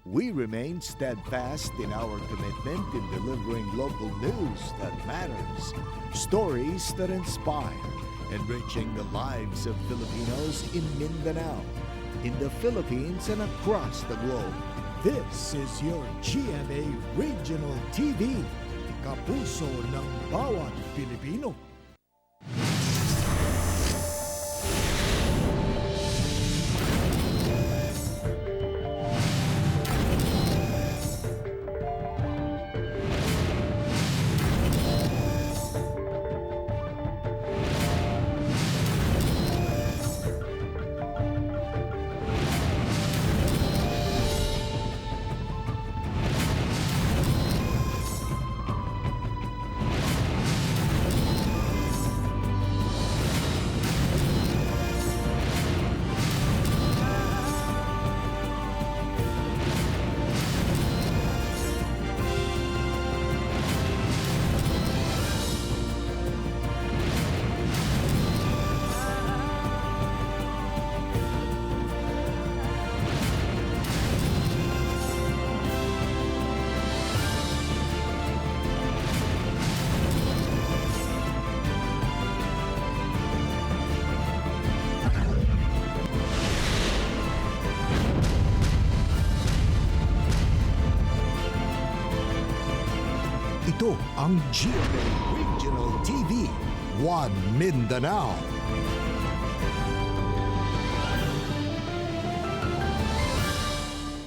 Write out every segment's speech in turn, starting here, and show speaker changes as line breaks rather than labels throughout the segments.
We remain steadfast in our commitment in delivering local news that matters, stories that inspire, enriching the lives of Filipinos in Mindanao, in the Philippines, and across the globe. This is your GMA Regional TV, kapuso ng bawat Pilipino. Ito ang GMA Regional TV, One Mindanao.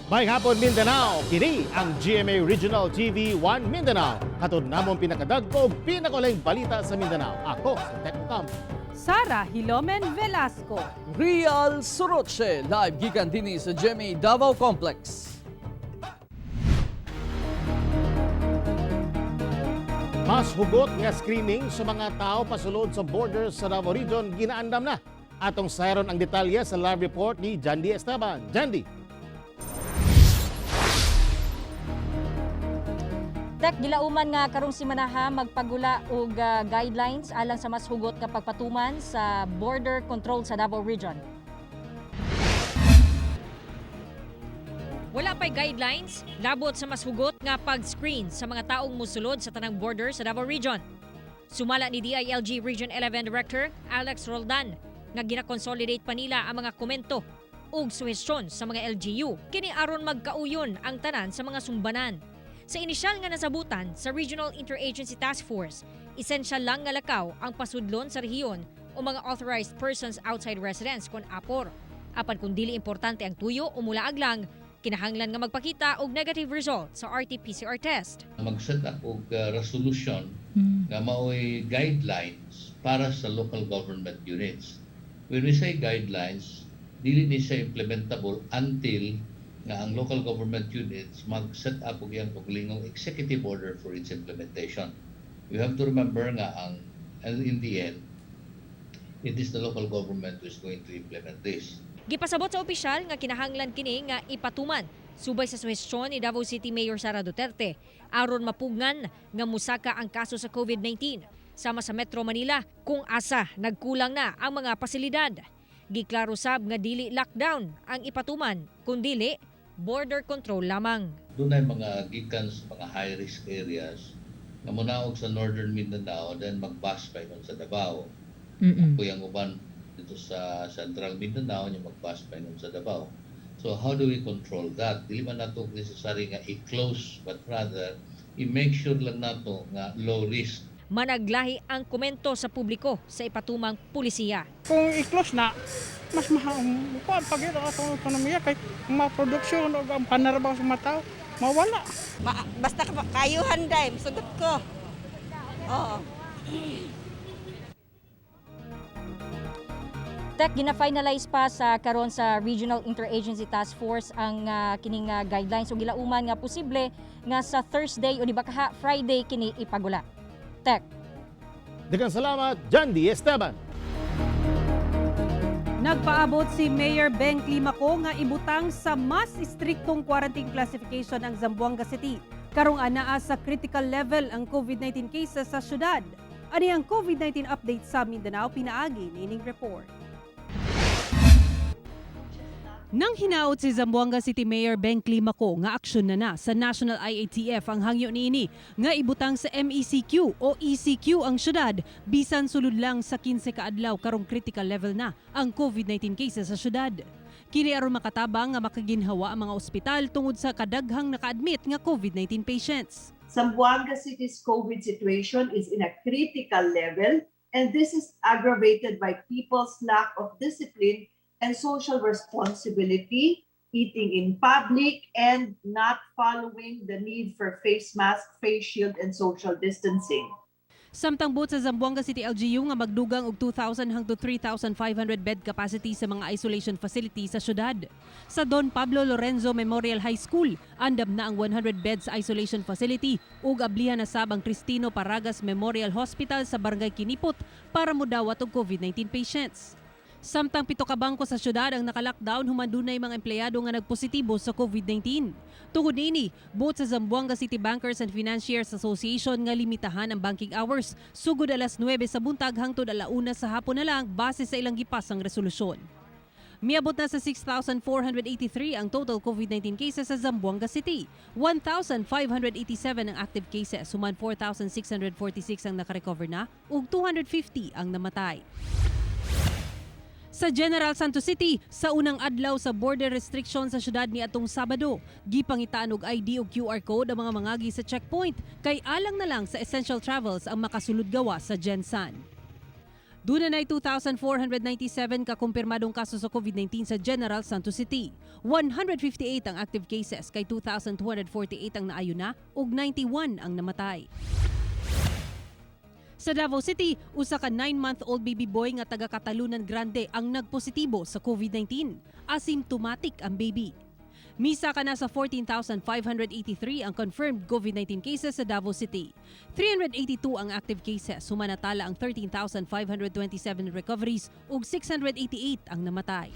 May hapon, Mindanao, kini ang GMA Regional TV 1 Mindanao. Hatod namong pinakadag-o ug pinakaulahing balita sa Mindanao. Ako si Tek Ocampo.
Sara Hilomen Velasco.
Real Soroche, live gikan dinhi sa GMA Davao Complex.
Mas hugot nga screening sa mga tao pasulod sa border sa Davao Region ginaandam na. Atong sayron ang detalye sa live report ni Jandy Esteban. Jandy.
Tek, gilauman nga karong simanaha magpagula og guidelines alang sa mas hugot nga pagpatuman sa border control sa Davao Region. Wala pa'y guidelines labot sa mas hugot nga pag-screen sa mga taong musulod sa tanang border sa Davao Region. Sumala ni DILG Region 11 Director Alex Roldan nga gina-consolidate pa nila ang mga komento ug suhestyon sa mga LGU kini aron magkauyon ang tanan sa mga sumbanan. Sa inisyal nga nasabutan sa Regional Interagency Task Force, essential lang nga lakaw ang pasudlon sa rehiyon o mga authorized persons outside residence kon apor. Apan kung dili importante ang tuyo o mulaag lang, kinahanglan nga magpakita og negative result sa RT-PCR test.
Mag-set up og resolution nga maoy guidelines para sa local government units. When we say guidelines, dili ni siya implementable until nga ang local government units mag-set up og iyang kaugalingong executive order for its implementation. You have to remember nga ang and in the end, it is the local government who is going to implement this.
Gipasabot sa opisyal nga kinahanglan kini nga ipatuman subay sa suhestyon ni Davao City Mayor Sara Duterte aron mapugngan nga musaka ang kaso sa COVID-19 sama sa Metro Manila kung asa nagkulang na ang mga pasilidad. Giklaro sab nga dili lockdown ang ipatuman kundili border control lamang.
Dunay mga gikan sa mga high risk areas nga munaog sa Northern Mindanao, then mag-bus pa sa Davao. Kung ang uban dito sa Central Mindanao nya mag-bus pa sa Davao. So how do we control that? Dili man nato necessary nga i-close, but rather i-make sure lang nato nga low risk.
Managlahi ang komento sa publiko sa ipatumang pulisiya.
Kung i-close na, mas mahaong kuan pag ito atong ekonomiya kay ang mga produksyon o ang panarabaho sa mga tao mawala.
Basta kayuhan day, sugot ko. Oo.
Tek, gina-finalize pa sa karon sa Regional Interagency Task Force ang kining guidelines ug gilauman nga posible nga sa Thursday o di ba kaha Friday kini ipagula. Tek.
Daghang salamat, Jandy Esteban.
Nagpaabot si Mayor Beng Climaco nga ibutang sa mas istriktong quarantine classification ang Zamboanga City. Karong anaa sa critical level ang COVID-19 cases sa syudad. Ani ang COVID-19 update sa Mindanao pinaagi niining report. Nang hinaot si Zamboanga City Mayor Beng Climaco nga aksyon na na sa National IATF ang hangyo niini nga ibutang sa MECQ o ECQ ang syudad bisan sulod lang sa 15 ka adlaw karong critical level na ang COVID-19 cases sa syudad. Kini aron makatabang nga makaginhawa ang mga ospital tungod sa kadaghang naka-admit nga COVID-19 patients.
Zamboanga City's COVID situation is in a critical level, and this is aggravated by people's lack of discipline and social responsibility, eating in public, and not following the need for face mask, face shield, and social distancing.
Samtang buot sa Zamboanga City LGU nga magdugang og 2,000 hangtod 3,500 bed capacity sa mga isolation facility sa syudad. Sa Don Pablo Lorenzo Memorial High School, andam na ang 100 beds sa isolation facility ug ablihan na sab ang Cristino Paragas Memorial Hospital sa Barangay Kinipot para modawat og COVID-19 patients. Samtang 7 ka bangko sa syudad ang naka-lockdown human dunay mga empleyado nga nagpositibo sa COVID-19. Tungod niini, buot sa Zamboanga City Bankers and Financiers Association nga limitahan ang banking hours sugod alas 9 sa buntag hangtod 1:00 sa hapon na lang base sa ilang gipasang resolusyon. Miabot na sa 6,483 ang total COVID-19 cases sa Zamboanga City. 1,587 ang active cases, human 4,646 ang nakarecover na ug 250 ang namatay. Sa General Santos City, sa unang adlaw sa border restriction sa syudad ni atong Sabado, gipangitaan og ID ug QR code ang mga mangagi sa checkpoint kay alang na lang sa essential travels ang makasulod gawa sa Gensan. Duna na 2,497 ka kumpirmadong kaso sa COVID-19 sa General Santos City. 158 ang active cases kay 2,248 ang naayo na ug 91 ang namatay. Sa Davao City, usa ka 9-month-old baby boy nga taga Catalunan Grande ang nagpositibo sa COVID-19. Asymptomatic ang baby. Misaka na sa 14,583 ang confirmed COVID-19 cases sa Davao City. 382 ang active cases, human natala ang 13,527 recoveries ug 688 ang namatay.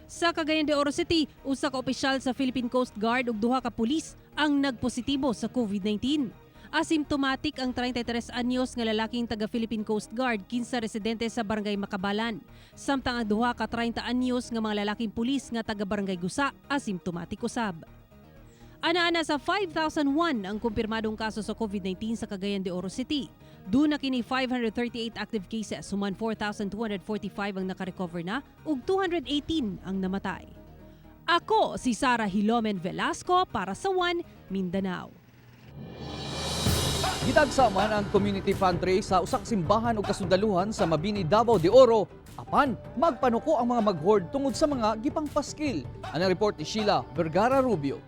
Sa Cagayan de Oro City, usa ka opisyal sa Philippine Coast Guard ug duha ka pulis ang nagpositibo sa COVID-19. Asymptomatic ang 33 anyos nga lalaking taga Philippine Coast Guard kinsa residente sa Barangay Makabalan. Samtang ang duha ka 30 anyos nga mga lalaking pulis nga taga Barangay Gusa asymptomatic usab. Ana-ana sa 5,001 ang kumpirmadong kaso sa COVID-19 sa Cagayan de Oro City. Duna kini 538 active cases, human 4,245 ang nakarecover na ug 218 ang namatay. Ako si Sara Hilomen Velasco para sa One Mindanao.
Gitagsa man ang community pantry sa usa ka simbahan ug kasundaluhan sa Mabini, Davao de Oro apan magpanuko ang mga mag-hoard tungod sa mga gipangpaskil. Ang report ni Sheila Vergara Rubio.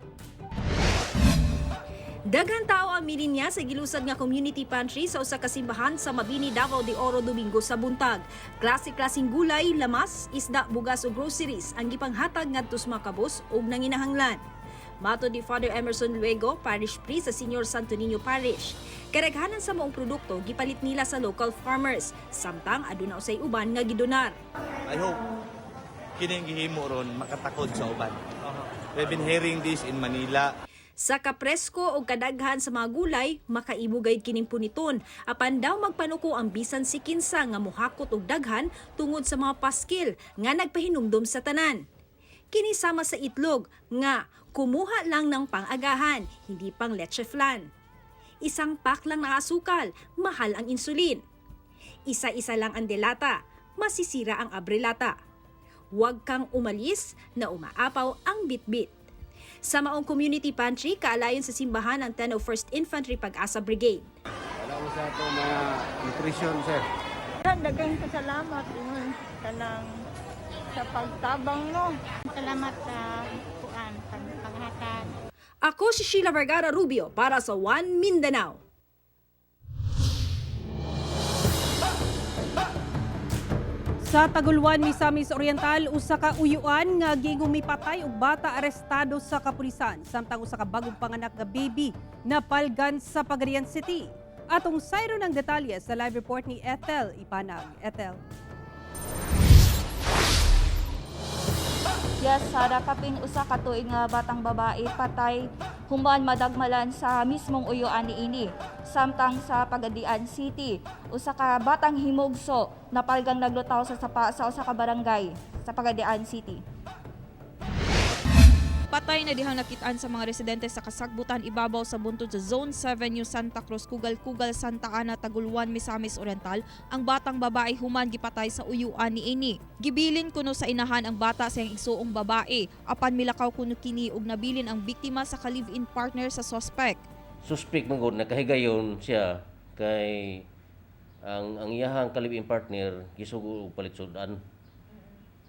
Daghan tao ang milinya sa gilusad nga community pantry sa usa ka simbahan sa Mabini, Davao de Oro Domingo sa buntag. Klase-klaseng gulay, lamas, isda, bugas ug groceries ang gipanghatag ngadto sa mga kabus ug nanginahanglan. Matod ni Father Emerson Luego, parish priest sa Senior Santo Niño Parish. Karaghanan sa maong produkto gipalit nila sa local farmers, samtang aduna usay uban nga gidonar.
I hope kining gihimo ron makatakod sa uban. We've been hearing this in Manila.
Sa kapresko o kadaghan sa mga gulay, makaibugay kining puniton. Apan daw magpanuko ang bisan si kinsa nga muhakot og daghan tungod sa mga paskil nga nagpahinumdom sa tanan. Kini sama sa itlog nga kumuha lang ng pang-agahan, hindi pang leche flan. Isang pack lang ng asukal, mahal ang insulin. Isa-isa lang ang delata, masisira ang abrelata. Huwag kang umalis na umaapaw ang bitbit. Sa maong community pantry, kaalayon sa simbahan ang 101st Infantry Pag-asa Brigade.
Wala ko sa ato mga nutrition, sir.
Daghang pasalamat ingon kanang sa pagtabang no.
Salamat sa kuan panghatag.
Ako si Sheila Vergara Rubio para sa One Mindanao.
Sa Taguluan, Misamis Oriental, usa ka uyuan nga giingong mipatay og bata arestado sa kapulisan samtang usa ka bagong panganak nga baby napalgan sa Pagadian City. Atong sayro ng detalye sa live report ni Ethel Ipanag. Ethel.
Yes, Sara, kapin usa ka tuig nga batang babae patay human madagmalan sa mismong uyuan niini. Samtang sa Pagadian City, usa ka batang himugso napalgang naglutaw sa sapa sa usa ka barangay. sa Pagadian City.
Patay na dihang nakitaan sa mga residente sa kasagbutan ibabaw sa buntod sa Zone 7 New Santa Cruz, Kugal-Kugal, Santa Ana, Taguluan, Misamis Oriental ang batang babae human gipatay sa uyuan niini. Gibilin kuno sa inahan ang bata sa iyang igsuong babae apan milakaw kuno kini ug nabilin ang biktima sa ka-live-in partner sa suspect.
Suspect man gud, nakahigayon siya kay ang iyahang ka-live-in partner gisugo og palit sudan.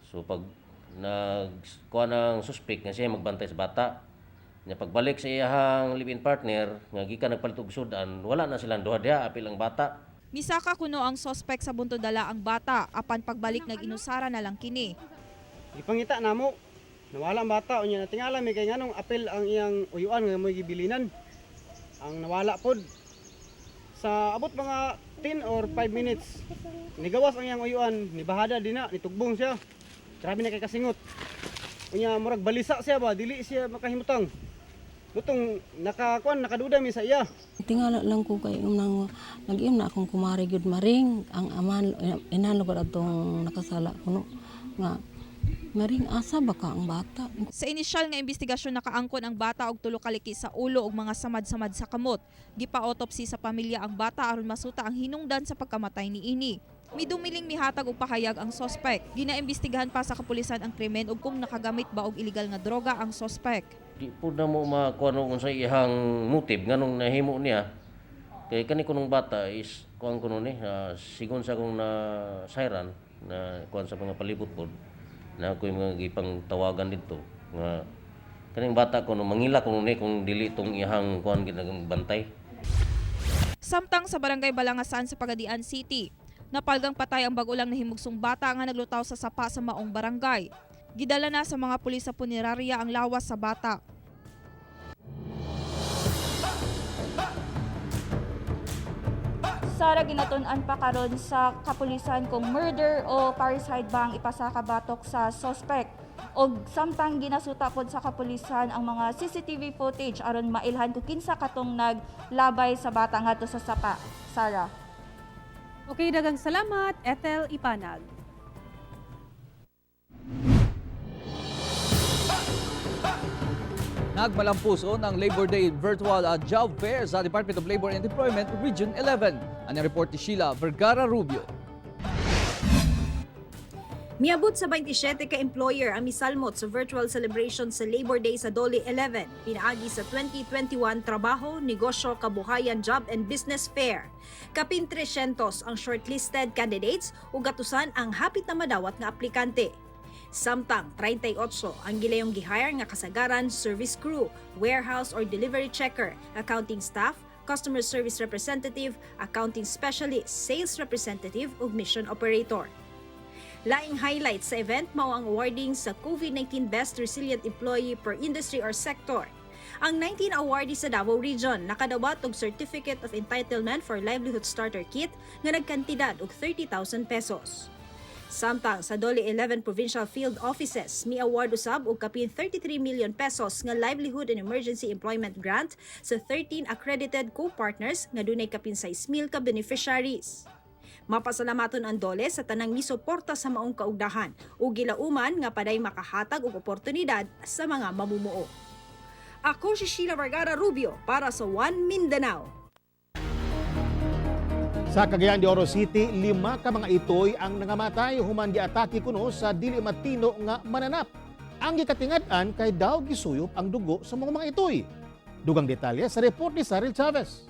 So pag nag kuha ng suspect nga siya magbantay sa bata. Nya pagbalik sa iyahang live-in partner nga gikan nagpalit og sudan, wala na silang duha diha, apil ang bata.
Misaka kuno ang suspect sa buntod dala ang bata apan pagbalik nag-inusara na lang kini.
Gipangita namo, nawala ang bata, unya natingala mi kay nganong apil ang iyang uyuan nga mo'y gibilinan. Ang nawala pod sa abot mga 10 or 5 minutes. Nigawas ang iyang uyuan, nibahada dinha, nitugbong siya. Grabe na kay kasingot. Unya murag balisa siya ba, dili siya makahimutang. Butong nakakuan, nakaduda mi sa iya.
Tingala lang ko kay nang nag-iyon na akong kumari gyud Maring, ang aman inahan ko atong nakasala kuno nga, "Maring, asa ba ka ang bata?"
Sa inisyal nga investigasyon, nakaangkon ang bata og tulo ka liki sa ulo ug mga samad-samad sa kamot. Gipa-autopsy sa pamilya ang bata aron masuta ang hinungdan sa pagkamatay niini. Midumiling mihatag og pahayag ang suspect. Ginaimbestigahan pa sa kapulisan ang krimen ug kung nakagamit ba og illegal nga droga ang suspect.
Di pud na mo makuha no unsay iyahang motive nganong nahimo niya. Kay kani kunong bata is kuan kuno ni sigon sa akong na sayran na kuan sa mga palibot pod na ako'y mga gipang tawagan didto nga kaning bata kuno mangila kuno ni kung dili tong iyahang kuan bantay.
Samtang sa Barangay Balangasan sa Pagadian City, napalgang patay ang bag-o lang nahimugsong bata nga naglutaw sa sapa sa maong barangay. Gidala na sa mga pulis sa punerarya ang lawas sa bata.
Sara, ginatun-an pa karon sa kapulisan kung murder o parricide ba ang ipasaka batok sa suspect. Og samtang ginasuta pod sa kapulisan ang mga CCTV footage aron mailhan kung kinsa katong naglabay sa bata ngadto sa sapa. Sara.
Okay, daghang salamat, Ethel Ipanag.
Nagmalampuso ng Labor Day Virtual Job Fair sa Department of Labor and Employment Region 11. Ang report ni Sheila Vergara Rubio.
Miabot sa 27 ka employer ang misalmot sa virtual celebration sa Labor Day sa DOLE 11, pinaagi sa 2021 Trabaho, Negosyo, Kabuhayan Job and Business Fair. Kapin 300 ang shortlisted candidates ug gatusan ang hapit na madawat nga aplikante. Samtang 38 ang gilayong gihire nga kasagaran service crew, warehouse or delivery checker, accounting staff, customer service representative, accounting specialist, sales representative ug mission operator. Laing highlights sa event mao ang awarding sa COVID-19 Best Resilient Employee per industry or sector. Ang 19 awardees sa Davao Region nakadawat og Certificate of Entitlement for Livelihood Starter Kit nga nagkantidad og 30,000 pesos. Samtang sa DOLE 11 Provincial Field Offices, mi-award usab og kapin 33 million pesos nga Livelihood and Emergency Employment Grant sa 13 accredited co-partners nga dunay kapin 6,000 ka beneficiaries. Mapasalamaton ang DOLE sa tanang misuporta sa maong kaugdahan ug gilauman nga paday makahatag og oportunidad sa mga mamumuo. Ako si Sheila Vergara Rubio para sa One Mindanao.
Sa Cagayan de Oro City, lima ka mga itoy ang nangamatay human giatake kuno sa dili matino nga mananap. Ang gikatingad-an kay daw gisuyop ang dugo sa mga itoy. Dugang detalye sa report ni Cyril Chavez.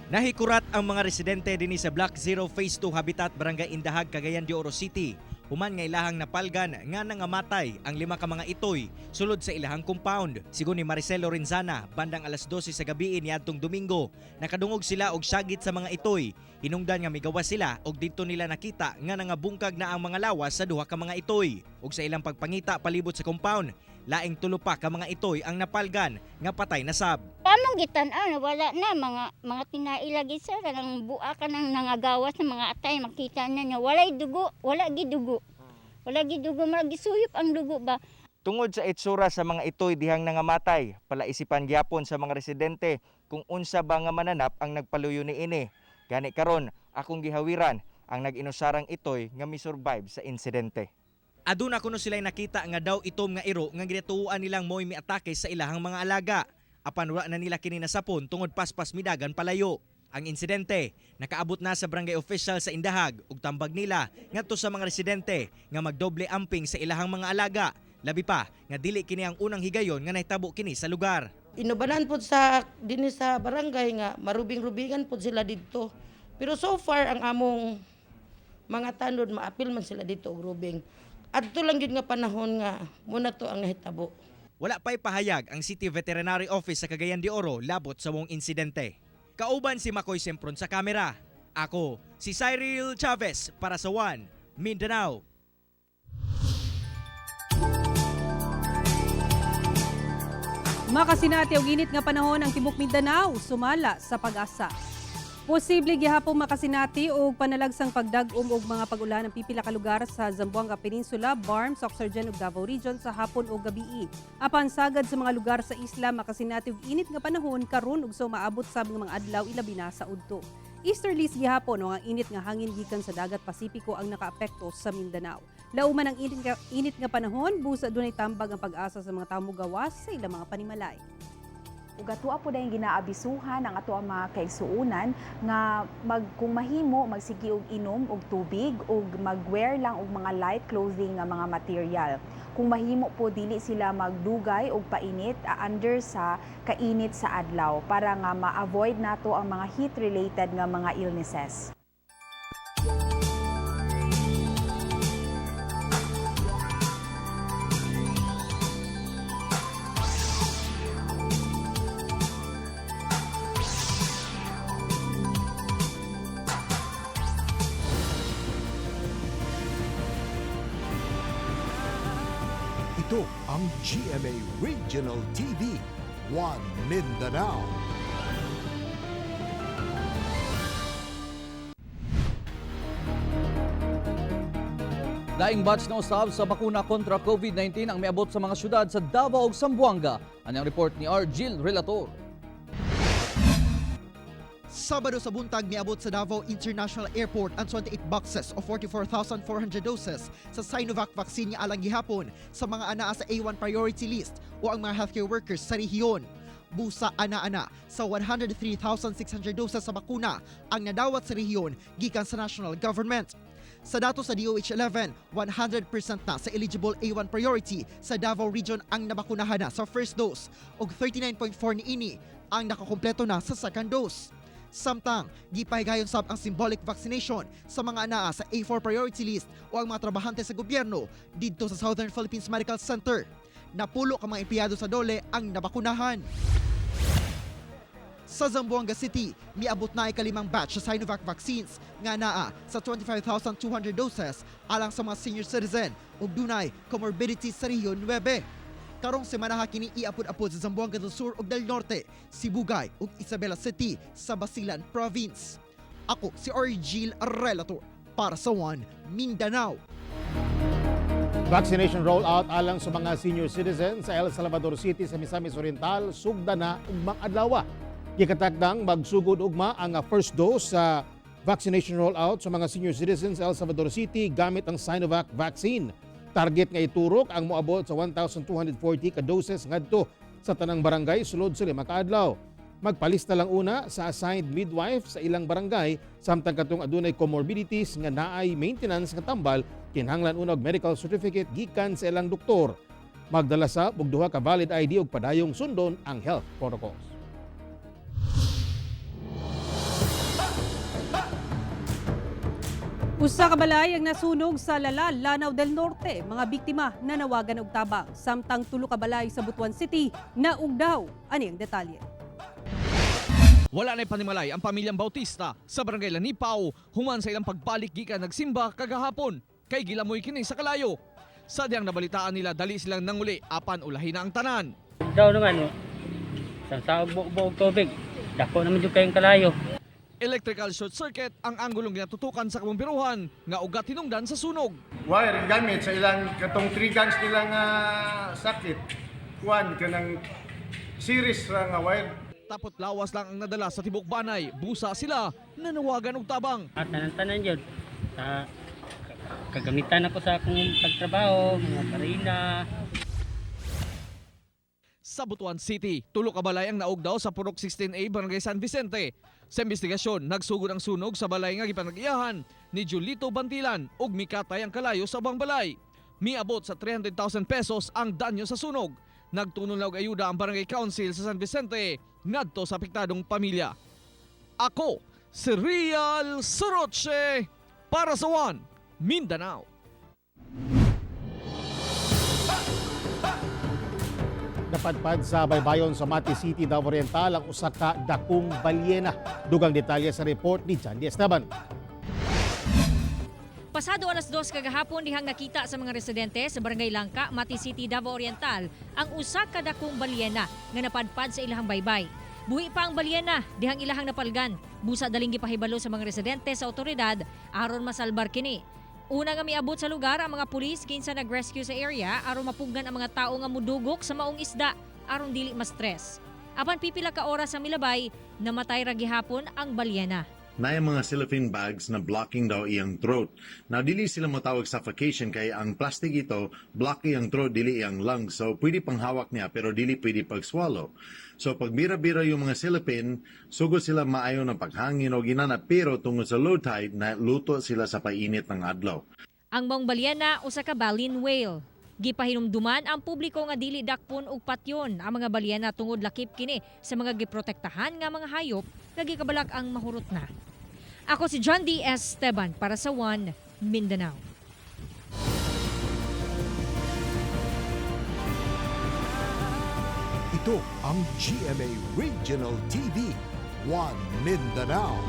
Nahikurat ang mga residente dinhi sa Block 0 Phase 2 Habitat, Barangay Indahag, Cagayan de Oro City, human nga ilahang napalgan nga nangamatay ang lima ka mga itoy sulod sa ilahang compound. Sigon ni Maricel Lorenzana, bandang alas 12 sa gabi niadtong Domingo, nakadungog sila og syagit sa mga itoy. Hinungdan nga migawas sila og didto nila nakita nga nangabungkag na ang mga lawas sa duha ka mga itoy. Ug sa ilang pagpangita palibot sa compound, laing tulo pa ka mga itoy ang napalgan nga patay na sab.
Among gitan-aw, wala na mga tinai lagi, sir, kanang bua ka nang nangagawas ng mga atay, makita na niya walay dugo, wala gi dugo. Wala gi dugo, murag gisuyop ang dugo ba.
Tungod sa itsura sa mga itoy dihang nangamatay, palaisipan gyapon sa mga residente kung unsa ba nga mananap ang nagpaluyo niini. Gani karon, akong gihawiran ang nag-inusarang itoy nga misurvive sa insidente. Aduna kuno sila'y nakita nga daw itom nga iro nga ginatuoan nilang mo'y miatake sa ilahang mga alaga. Apan wala na nila kini nasapon tungod paspas midagan palayo. Ang insidente nakaabot na sa barangay official sa Indahag ug tambag nila ngadto sa mga residente nga magdoble amping sa ilahang mga alaga. Labi pa nga dili kini ang unang higayon nga nahitabo kini sa lugar.
Inubanan po sa dinhi sa barangay nga marubing-rubingan po sila didto. Pero so far ang among mga tanod maapil man sila dito og rubing. Adto lang gyud nga panahon nga muna to ang nahitabo.
Wala pa'y pahayag ang City Veterinary Office sa Cagayan de Oro labot sa wong insidente. Kauban si Makoy Sempron sa kamera. Ako, si Cyril Chavez para sa One Mindanao.
Makasinati og init nga panahon ang tibok Mindanao sumala sa Pag-asa. Posible gihapon makasinati og panalagsang pagdag-om og mga pag-ulan ang pipila ka lugar sa Zamboanga Peninsula, Barm, Soccsksargen ug Davao Region sa hapon o gabii. Apan sagad sa mga lugar sa isla makasinati og init nga panahon karon ug sa umaabot sab nga mga adlaw ilabi na sa udto. Easterlies gihapon o ang init nga hangin gikan sa dagat Pasipiko ang nakaapekto sa Mindanao. Lauman ang init nga panahon, busa dunay tambag ang pag-asa sa mga tawo gawas sa ilang mga panimalay.
Ug ato po dayong ginaabisuhan ang ato ang mga kaigsuonan nga kung mahimo magsige og inom og tubig ug mag-wear lang og mga light clothing nga mga material. Kung mahimo po dili sila magdugay og painit under sa kainit sa adlaw para nga ma-avoid nato ang mga heat related nga mga illnesses.
Ito ang GMA Regional TV, One Mindanao.
Daing batch na usab sa bakuna kontra COVID-19 ang miabot sa mga syudad sa Davao ug Zamboanga. Anang report ni Argil Relator.
Sabado sa buntag miabot sa Davao International Airport ang 28 boxes o 44,400 doses sa Sinovac vaccine nga alang gihapon sa mga anaa sa A1 priority list o ang mga healthcare workers sa rehiyon. Busa ana-ana sa 103,600 doses sa bakuna ang nadawat sa rehiyon gikan sa national government. Sa datos sa DOH-11, 100% na sa eligible A1 priority sa Davao Region ang nabakunahan na sa first dose ug 39.4 niini ang nakakumpleto na sa second dose. Samtang, gipahigayon sab ang symbolic vaccination sa mga anaa sa A4 priority list o ang mga trabahante sa gobyerno didto sa Southern Philippines Medical Center. Napulo ka mga empleyado sa DOLE ang nabakunahan. Sa Zamboanga City, miabot na ikalimang batch sa Sinovac vaccines nga naa sa 25,200 doses alang sa mga senior citizen ug dunay comorbidities sa Rehiyon 9. Karong semana kini iapod-apod sa Zamboanga del Sur ug del Norte, Sibugay ug Isabela City sa Basilan Province. Ako si Argil Relator para sa One Mindanao.
Vaccination rollout alang sa mga senior citizens sa El Salvador City sa Misamis Oriental sugda na ugmang adlaw. Gikatakdang magsugod ugma ang first dose sa vaccination rollout sa mga senior citizens sa El Salvador City gamit ang Sinovac vaccine. Target nga iturok ang moabot sa 1,240 ka doses ngadto sa tanang barangay sulod sa 5 ka adlaw. Magpalista lang una sa assigned midwife sa ilang barangay samtang katong adunay comorbidities nga naay maintenance nga tambal kinahanglan una og medical certificate gikan sa ilang doktor. Magdala sa og duha ka valid ID ug padayong sundon ang health protocols.
Usa ka balay ang nasunog sa Lala, Lanao del Norte. Mga biktima nanawagan og tabang. Samtang 3 ka balay sa Butuan City naugdaw. Ani ang detalye.
Wala na'y panimalay ang pamilyang Bautista sa barangay Lanipaw human sa ilang pagbalik gikan nagsimba kagahapon kay gilamoy kini sa kalayo. Sa diyang nabalitaan nila dali silang nanguli apan ulahin na ang tanan.
Daw naman, isang saog buog tubig. Dako naman yung kayong kalayo.
Electrical short circuit ang anggulong ginatutukan sa kabombiruhan nga ugat hinungdan sa sunog.
Wire ang gamit sa ilang katong 3 guns nilang sakit. Kuan kanang series ra nga wire.
Tapot lawas lang ang nadala sa tibok banay, busa sila nanawagan og tabang.
At tanan-tanan yun. Sa kagamitan ako sa akong pagtrabaho, mga karina.
Sa Butuan City, tulo ka balay ang naog daw sa Purok 16A, Barangay San Vicente. Sa investigasyon, nagsugod ang sunog sa balay nga gipanag-iyahan ni Julito Bantilan ug mikatay ang kalayo sa ubang balay. Miabot sa 300,000 pesos ang danyo sa sunog. Nagtunol na og ayuda ang Barangay Council sa San Vicente ngadto sa apektadong pamilya. Ako, si Real Soroche para sa One Mindanao.
Napadpad sa baybayon sa Mati City, Davao Oriental ang usa ka dakong balyena. Dugang detalye sa report ni John D. Esteban.
Pasado alas 2 kagahapon dihang nakita sa mga residente sa Barangay Langka, Mati City, Davao Oriental ang usa ka dakong balyena nga napadpad sa ilahang baybay. Buhi pa ang balyena dihang ilahang napalgan. Busa daling gipahibalo sa mga residente sa otoridad aron masalbar kini. Una nga miabot sa lugar ang mga pulis kinsa nag-rescue sa area aron mapugnan ang mga tawo nga mudugok sa maong isda aron dili ma-stress. Apan pipila ka oras ang milabay, namatay ra gihapon ang balyena.
Naay mga cellophane bags na blocking daw iyang throat. Now, dili sila motawag suffocation kay ang plastic ito, block iyang throat, dili iyang lungs. So, pwede pang hawak niya, pero dili pwede pag-swallow. So, pag bira-bira yung mga cellophane, sugod sila maayo ng paghangin o ginana, pero tungod sa low tide, na luto sila sa painit ng adlaw.
Ang maong balyena usa ka baleen whale. Gipahinumduman ang publiko nga dili dakpon og patyon ang mga balyena tungod lakip kini sa mga giprotektahan nga mga hayop nga gikabalak ang mahurot na. Ako si John D. Esteban para sa One Mindanao.
Ito ang GMA Regional TV, One Mindanao.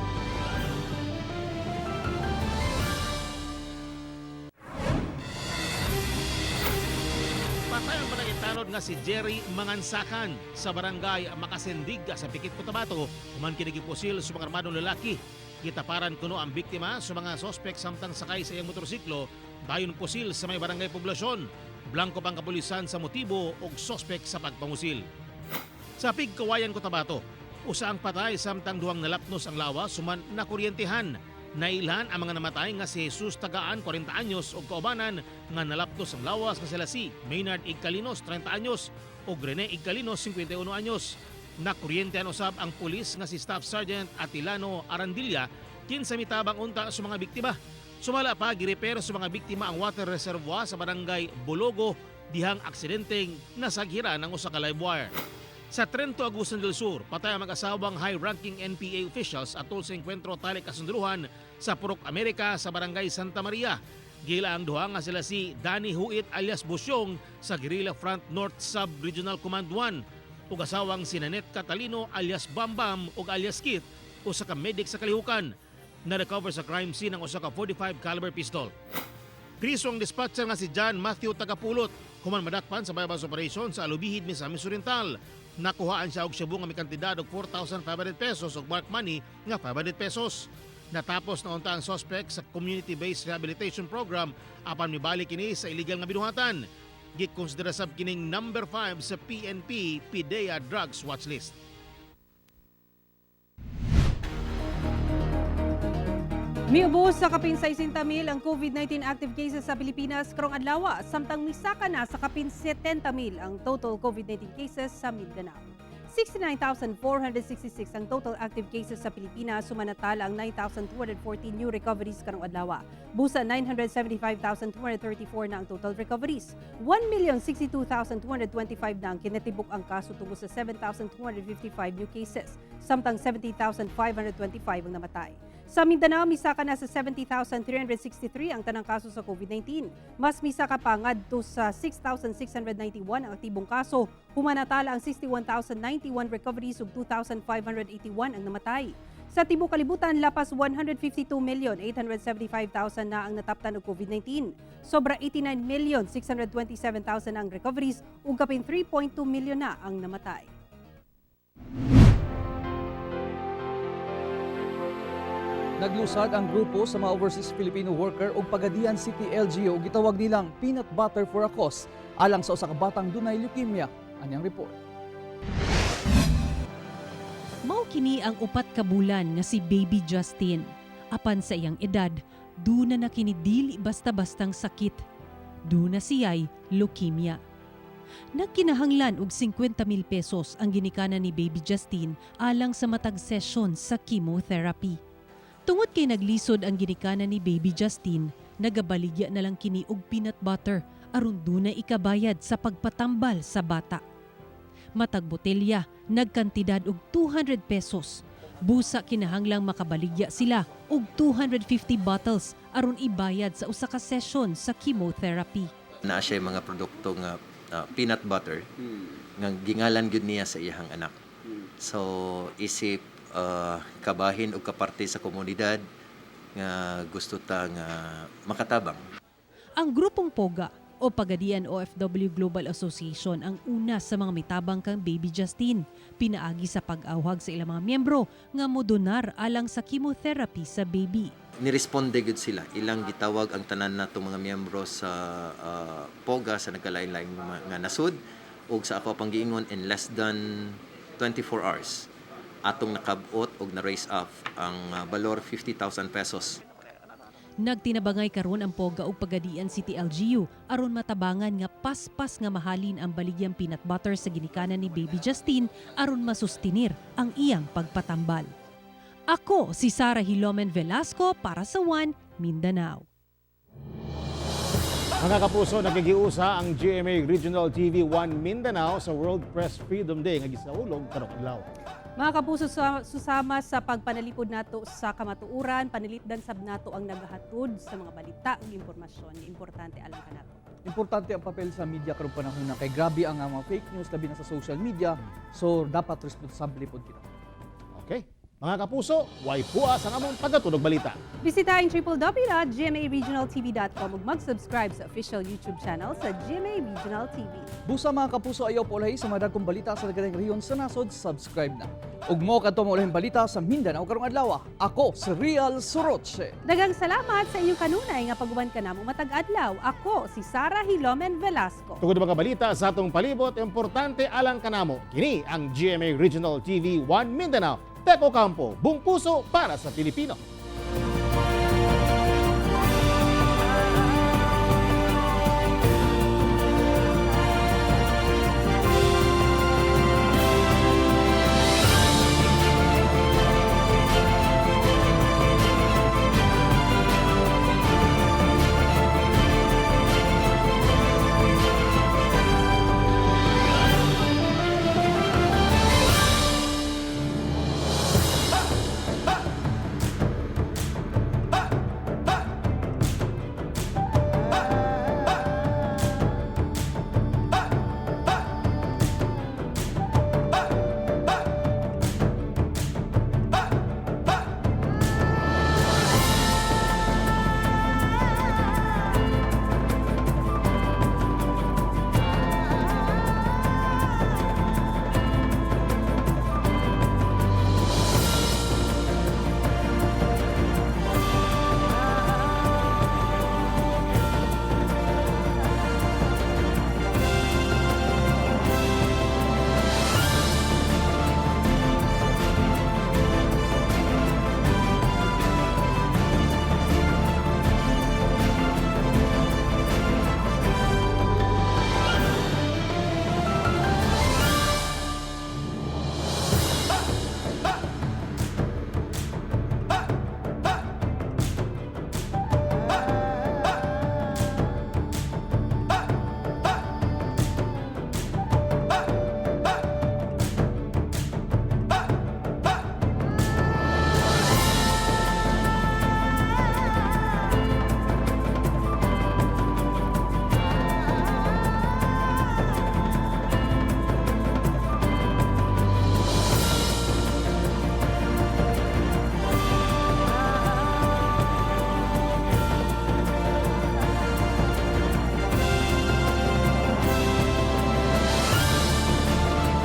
Patay ang barangay tanod nga si Jerry Mangansakan sa barangay Makasendig sa Pikit, Cotabato human kini gipusil sa mga armadong lalaki. Gitaparan kuno ang biktima sa mga sospek samtang sakay sa iyang motorsiklo dayon pusil sa may barangay Poblasyon. Blanko pang kapulisan sa motibo og sospek sa pagpangusil. Sa Pigkawayan, Cotabato, usa ang patay samtang duhang nalapnos ang lawas human nakuryentehan. Nailhan ang mga namatay nga si Jesus Tagaan, 40 anyos, ug kaubanan nga nalapnos ang lawas nga sila si Maynard Igcalinos, 30 anyos, ug Rene Igcalinos, 51 anyos. Nakuryentehan usab ang pulis nga si Staff Sergeant Atilano Arandilla kinsa mitabang unta sa mga biktima. Sumala pa, girepair sa mga biktima ang water reservoir sa barangay Bologo dihang aksidenteng nasaghiran ng usa ka live wire. Sa Trento, Agusan del Sur, patay ang mag-asawang high-ranking NPA officials atol sa engkwentro talik kasundaluhan sa Purok Amerika sa barangay Santa Maria. Gila ang duha nga sila si Danny Huit alias Busyong sa Guerrilla Front North Sub-Regional Command 1 ug asawang si Nanette Catalino alias Bambam ug alias Keith, usa ka medic sa kalihukan. Na-recover sa crime scene ang usa ka 45 caliber pistol. Priso ang dispatcher nga si John Matthew Tagapulot human madakpan sa buy-bust operation sa Alubijid, Misamis Oriental. Nakuhaan siya og shabu nga may kantidad og 4,500 pesos ug mark money nga 500 pesos. Natapos na unta ang suspect sa community-based rehabilitation program apan mibalik kini sa illegal nga binuhatan. Gikonsidera sab kining number 5 sa PNP PDEA Drugs Watch List.
Miubos sa kapin 60 mil ang COVID-19 active cases sa Pilipinas karong adlaw, samtang misaka na sa kapin 70 mil ang total COVID-19 cases sa Mindanao. 69,466 ang total active cases sa Pilipinas, sumanatala ang 9,214 new recoveries karong adlaw. Busa 975,234 na ang total recoveries. 1,062,225 na ang kinatibuk ang kaso tungod sa 7,255 new cases, samtang 70,525 ang namatay. Sa Mindanao, misaka na sa 70,363 ang tanang kaso sa COVID-19. Mas misaka pa ngadto sa 6,691 ang aktibong kaso. Humanatala ang 61,091 recoveries ug 2,581 ang namatay. Sa tibuok kalibutan, lapas 152,875,000 na ang nataptan og COVID-19. Sobra 89,627,000 ang recoveries ug kapin 3.2 million na ang namatay.
Naglusad ang grupo sa mga overseas Filipino worker ug Pagadian City LGU, gitawag nilang Peanut Butter for a Cause alang sa usa ka batang dunay leukemia. Anyang report.
Mao kini ang 4 ka bulan nga si Baby Justin. Apan sa iyang edad, Duna na kini dili basta-bastang sakit. Duna siya'y leukemia. Nagkinahanglan og 50 mil pesos ang ginikanan ni Baby Justine alang sa matag session sa chemotherapy. Tungod kay naglisod ang ginikanan ni Baby Justine, nagabaligya na lang kini og peanut butter aron duna ikabayad sa pagpatambal sa bata. Matag botelya nagkantidad og 200 pesos. Busa kinahanglang makabaligya sila og 250 bottles aron ibayad sa usa ka session sa chemotherapy.
Naa siya mga produkto nga peanut butter nga gingalan gyud niya sa iyahang anak. So isip kabahin og kaparte sa komunidad nga gusto ta nga makatabang.
Ang grupong POGA o Pagadian OFW Global Association ang una sa mga mitabang kang Baby Justine. Pinaagi sa pag-awhag sa ilang mga miyembro nga modonar alang sa chemotherapy sa baby.
Niresponde gyud sila. Ilang gitawag ang tanan natong mga miyembro sa POGA sa nagkalain-laing mga nasud ug sa ako pang giingon, in less than 24 hours atong nakabot og na raise up ang balor 50,000 pesos.
Nagtinabangay karon ang POGA ug Pagadian City LGU aron matabangan nga paspas nga mahalin ang baligyang peanut butter sa ginikanan ni Baby Justine aron masustinir ang iyang pagpatambal. Ako si Sara Hilomen Velasco para sa One Mindanao.
Mga kapuso, nakikiusa ang GMA Regional TV 1 Mindanao sa World Press Freedom Day nga gisaulog karong adlaw.
Mga kapuso, susama sa pagpanalipod nato sa kamatuoran, panilitdan sab nato ang nagahatod sa mga balita ug impormasyon nga importante alang kanato.
Importante ang papel sa media karong panahon na kay grabe ang mga fake news labi na sa social media. So dapat responsable pod kita.
Okay. Mga kapuso, way puas ang among paghatod og balita.
Bisitahin www.gmaregionaltv.com ug mag-subscribe sa official YouTube channel sa GMA Regional TV.
Busa, mga kapuso, ayaw paulahi sa mga dagkong balita sa daghan rehiyon sa nasod, subscribe na. Ug mo kadto mo ulahing balita sa Mindanao karong adlaw. Ako si Real Soroche.
Daghang salamat sa inyong kanunay nga pag-uban kanamo matag adlaw. Ako si Sara Hilomen Velasco.
Tungod mga balita sa atong palibot, importante alang kanamo. Kini ang GMA Regional TV 1 Mindanao. Teko Campo, buong puso para sa Pilipino.